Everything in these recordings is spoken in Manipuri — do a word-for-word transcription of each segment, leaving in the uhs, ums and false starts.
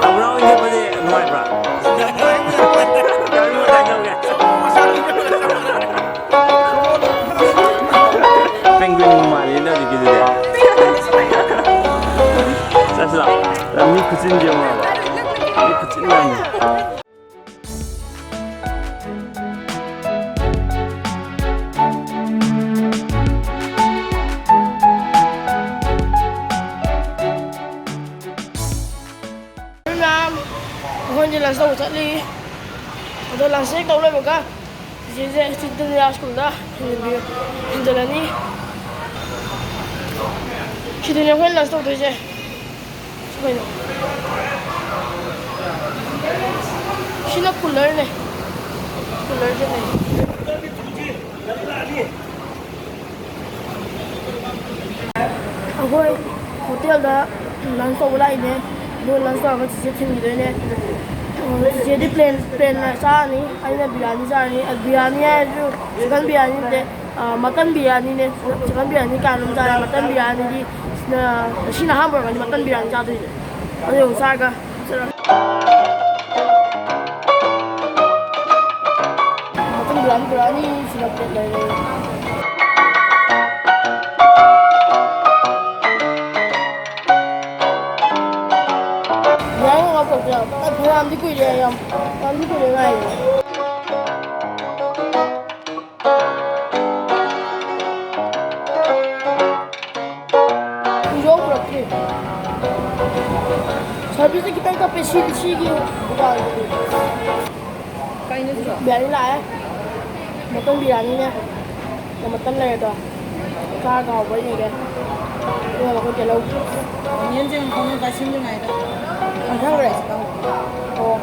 ꯍꯔꯥꯎ ꯏꯟꯈꯠꯄꯗꯤ ꯅꯨꯡꯉꯥꯏꯕ꯭ꯔꯥ? ꯀꯃꯥꯏ ꯇꯧꯒꯦ? ꯄꯦꯡꯒ꯭ꯋꯤꯟ ꯃꯥꯜꯂꯤꯅꯦ ꯍꯧꯖꯤꯛꯀꯤꯗꯨꯗꯤ꯫ ꯆꯠꯁꯤ ꯂꯥꯛꯑꯣ꯫ ꯃꯤ ꯈꯨꯆꯤꯟꯁꯦ ꯌꯦꯡꯉꯣ꯫ ꯃꯤ ꯈꯨꯆꯤꯟ ꯌꯥꯝꯅ꯫ ꯃꯌꯥꯝ, ꯑꯩꯈꯣꯏꯁꯦ ꯂꯟꯁ ꯇꯧꯕ ꯆꯠꯂꯤ꯫ ꯑꯗꯣ ꯂꯟꯁ ꯍꯦꯛ ꯇꯧ ꯂꯣꯏꯕꯒ ꯆꯤꯆꯦꯁꯦ ꯆꯤꯠꯇꯅꯤꯌꯥ ꯁ꯭ꯀꯨꯜꯗ ꯊꯤꯟꯖꯤꯟꯕꯤꯌꯨ, ꯊꯤꯟꯖꯤꯜꯂꯅꯤ꯫ ꯁꯤꯗꯅꯦ ꯑꯩꯈꯣꯏꯅ ꯂꯟꯁ ꯇꯧꯗꯣꯏꯁꯦ꯫ ꯁꯤ ꯀꯩꯅꯣ? ꯁꯤꯅ ꯀꯨꯂꯔꯅꯦ꯫ ꯀꯨꯂꯔꯁꯦ ꯂꯩ꯫ ꯑꯩꯈꯣꯏ ꯍꯣꯇꯦꯜꯗ ꯂꯟꯁ ꯇꯧꯕ ꯂꯥꯛꯏꯅꯦ꯫ ꯑꯗꯨ ꯂꯟꯁ ꯇꯧꯔꯒ ꯆꯤꯆꯦ ꯊꯤꯟꯈꯤꯗꯣꯏꯅꯦ꯫ ꯑꯣ, ꯆꯤꯆꯦꯗꯤ ꯄ꯭ꯂꯦꯟ, ꯄ꯭ꯂꯦꯟ ꯆꯥꯔꯅꯤ, ꯑꯩꯅ ꯕꯤꯔꯌꯥꯅꯤ ꯆꯥꯔꯅꯤ꯫ ꯑ, ꯕꯤꯔꯌꯥꯅꯤ ꯍꯥꯏꯔꯁꯨ ꯆꯤꯀꯟ ꯕꯤꯔꯌꯥꯅꯤ ꯅꯠꯇꯦ, ꯑ, ꯃꯇꯟ ꯕꯤꯔꯌꯥꯅꯤꯅꯦ꯫ ꯆꯤꯀꯟ ꯕꯤꯔꯌꯥꯅꯤ ꯀꯌꯥ ꯑꯗꯨꯝ ꯆꯥꯔꯦ꯫ ꯃꯇꯟ ꯕꯤꯔꯌꯥꯅꯤꯗꯤ ꯁꯤꯅ, ꯁꯤꯅ ꯑꯍꯥꯟꯕ ꯑꯣꯏꯔꯝꯒꯅꯤ ꯃꯇꯟ ꯕꯤꯔꯌꯥꯅꯤ ꯆꯥꯗꯣꯏꯁꯦ꯫ ꯑꯗꯨ ꯑꯃꯨꯛ ꯆꯥꯔꯒ ꯆꯠꯂꯒꯦ꯫ ꯌꯥꯝ ꯄꯨꯔꯛꯑꯅꯤ, ꯁꯤꯗ ꯄ꯭ꯂꯦꯠ ꯂꯩꯔꯦ꯫ ꯌꯥꯝ ꯉꯥꯎꯊꯣꯛꯇꯦ꯫ ꯑꯩ ꯐꯅꯌꯥꯝꯗꯤ ꯀꯨꯏꯔꯦ, ꯌꯥꯝ ꯐꯅꯌꯥꯝꯗꯤ ꯀꯨꯏꯔꯦ ꯉꯥꯏꯔꯤꯁꯦ꯫ ꯀꯨꯏꯔꯦ ꯄꯨꯔꯛꯇ꯭ꯔꯤ꯫ ꯁꯥꯔꯚꯤꯁꯇꯤ ꯈꯤꯇꯪ ꯇꯞꯄꯦ ꯁꯤ-, ꯁꯤꯒꯤ ꯗꯨꯀꯥꯟꯗꯗꯤ꯫ ꯀꯩꯅꯣ ꯁꯤꯕꯣ? ꯕꯤꯔꯌꯥꯅꯤ ꯂꯥꯛꯑꯦ꯫ ꯃꯇꯟ ꯕꯤꯔꯌꯥꯅꯤꯅꯦ꯫ ꯃꯇꯟ ꯂꯩꯔꯦꯗꯣ꯫ ꯆꯥꯔꯒ ꯍꯥꯎꯕ꯭ꯔꯥ ꯌꯦꯡꯒꯦ꯫ ꯑꯗꯨꯒ ꯑꯩꯈꯣꯏ ꯇꯤꯜꯍꯧ꯫ ꯑꯣꯅꯤꯌꯟꯁꯦ ꯌꯥꯝ ꯍꯥꯎꯅ ꯄꯥꯏꯁꯤꯟꯗ꯭ꯔꯤꯉꯩꯗ꯫ ꯃꯊꯪ ꯂꯩ꯫ ꯑꯣ꯫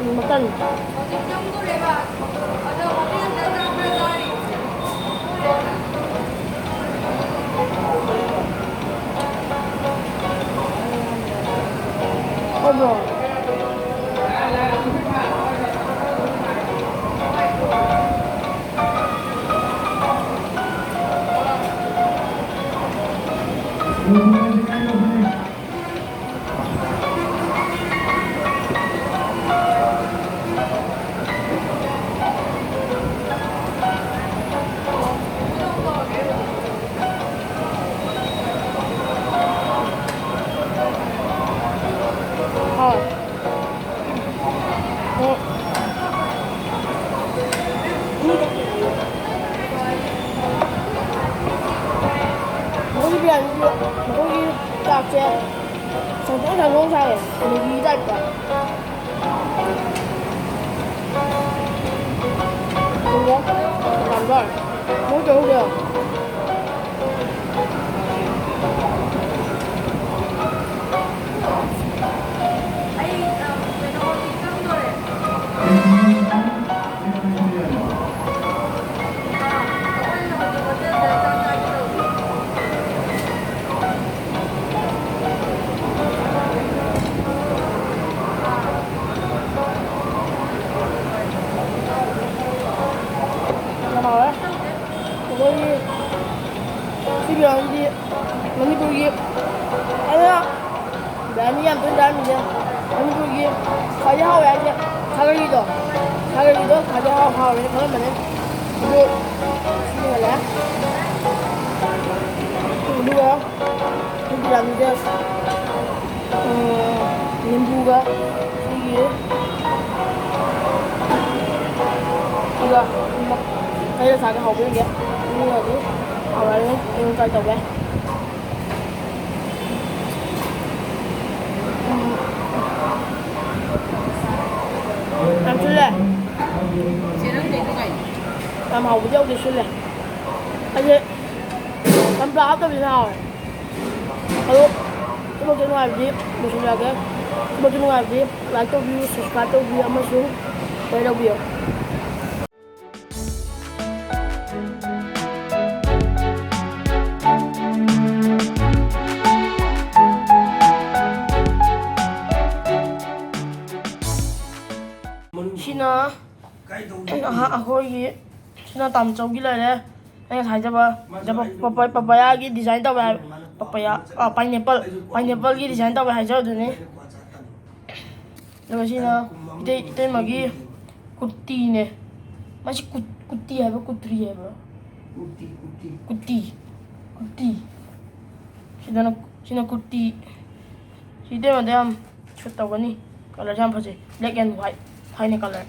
ꯎꯝ, ꯃꯇꯟ꯫ ꯍꯥꯎꯕ꯭ꯔꯣ? ꯍꯥꯎ꯫ ꯎꯝ꯫ ꯃꯈꯣꯏꯒꯤ ꯕꯤꯔꯌꯥꯅꯤꯁꯨ, ꯃꯈꯣꯏꯒꯤ ꯆꯥꯛꯁꯦ ꯁꯪꯇꯣꯡ ꯁꯪꯇꯣꯡ ꯁꯥꯏꯌꯦ, ꯃꯦꯒꯤ ꯇꯥꯏꯞꯇ꯫ ꯀꯩꯅꯣ? ꯌꯥꯝ ꯆꯥꯔꯦ꯫ ꯃꯣꯏ ꯇꯧꯗꯦ꯫ ꯌꯥꯝ ꯍꯥꯎꯋꯦ꯫ ꯑꯩꯈꯣꯏꯒꯤ ꯁꯤ ꯕꯤꯔꯌꯥꯅꯤꯗꯤ ꯃꯅꯤꯄꯨꯔꯒꯤ, ꯑꯩꯅ ꯕꯤꯔꯌꯥꯅꯤ ꯌꯥꯝ ꯇꯣꯏꯅ ꯆꯥꯔꯝꯃꯤꯁꯦ ꯃꯅꯤꯄꯨꯔꯒꯤ ꯈ꯭ꯋꯥꯏꯗꯒꯤ ꯍꯥꯎꯋꯦ ꯍꯥꯏꯁꯦ ꯁꯥꯒꯔꯤꯗꯣ, ꯁꯥꯒꯔꯤꯗꯣ ꯈ꯭ꯋꯥꯏꯗꯩ ꯍꯥꯎ-, ꯍꯥꯎꯋꯦꯅ ꯈꯜꯂꯝꯕꯅꯦ꯫ ꯑꯗꯨ ꯁꯤꯅ ꯍꯦꯜꯂꯦ꯫ ꯑꯗꯨꯒ ꯁꯤꯒꯤ ꯔꯥꯅꯤꯁꯦ, ꯎꯝ, ꯅꯤꯝꯕꯨꯒ ꯁꯤꯒꯤ, ꯑꯗꯨꯒ ꯀꯩꯅ ꯆꯥꯒꯦ ꯍꯥꯎꯕ ꯌꯦꯡꯒꯦ꯫ ꯑꯗꯨꯒꯗꯤ ꯍꯥꯎꯔꯅꯤ꯫ ꯑꯩ try ꯇꯧꯒꯦ꯫ ꯌꯥꯝ ꯁꯤꯜꯂꯦ꯫ ꯌꯥꯝ ꯍꯥꯎꯕꯗꯤ ꯌꯧꯗꯦ, ꯁꯤꯜꯂꯦ꯫ ꯑꯩꯁꯦ ꯆꯝꯄ꯭ꯔꯥ ꯍꯥꯞꯇꯕꯁꯤꯅ ꯍꯥꯎꯋꯦ꯫ ꯑꯗꯣ ꯊꯕꯛꯁꯦ ꯅꯨꯡꯉꯥꯏꯕꯗꯤ ꯂꯣꯏꯁꯤꯜꯂꯛꯑꯒꯦ꯫ ꯊꯕꯛꯁꯦ ꯅꯨꯡꯉꯥꯏꯕꯗꯤ like ꯇꯧꯕꯤꯌꯨ, subscribe ꯇꯧꯕꯤꯌꯨ ꯑꯃꯁꯨꯡ share ꯇꯧꯕꯤꯌꯨ꯫ ꯁꯤꯅ ꯑꯍ-, ꯑꯩꯈꯣꯏꯒꯤ, ꯁꯤꯅ ꯇꯥꯃꯣꯆꯧꯒꯤ ꯂꯩꯔꯦ꯫ ꯑꯩꯅ ꯉꯁꯥꯏ ꯍꯥꯏꯖꯕ, ꯍꯥꯏꯖꯕ ꯄꯄ-, ꯄꯄꯌꯥꯒꯤ design ꯇꯧꯋꯦ ꯍꯥꯏꯕ꯫ ꯄꯄꯌꯥ, ꯑ, pineapple, pineappleꯒꯤ design ꯇꯧꯋꯦ ꯍꯥꯏꯖꯕꯗꯨꯅꯤ꯫ ꯑꯗꯨꯒ ꯁꯤꯅ ꯏꯇꯩ-, ꯏꯇꯩꯃꯒꯤ ꯀꯨꯔꯇꯤꯅꯦ꯫ ꯃꯁꯤ ꯀꯨꯠ-, ꯀꯨꯠꯇꯤ ꯍꯥꯏꯕ꯭ꯔꯣ, ꯀꯨꯇ꯭ꯔꯤ ꯍꯥꯏꯕ꯭ꯔꯣ? ꯀꯨꯔꯇꯤ, ꯀꯨꯔꯇꯤ꯫ ꯀꯨꯔꯇꯤ꯫ ꯀꯨꯔꯇꯤ꯫ ꯁꯤꯗꯅ, ꯁꯤꯅ ꯀꯨꯔꯇꯤ꯫ ꯁꯤ ꯏꯇꯩꯃꯗ ꯌꯥꯝ suit ꯇꯧꯒꯅꯤ꯫ Colourꯁꯦ ꯌꯥꯝ ꯐꯖꯩ꯫ Black and white꯫ ꯊꯥꯏꯅ colour꯫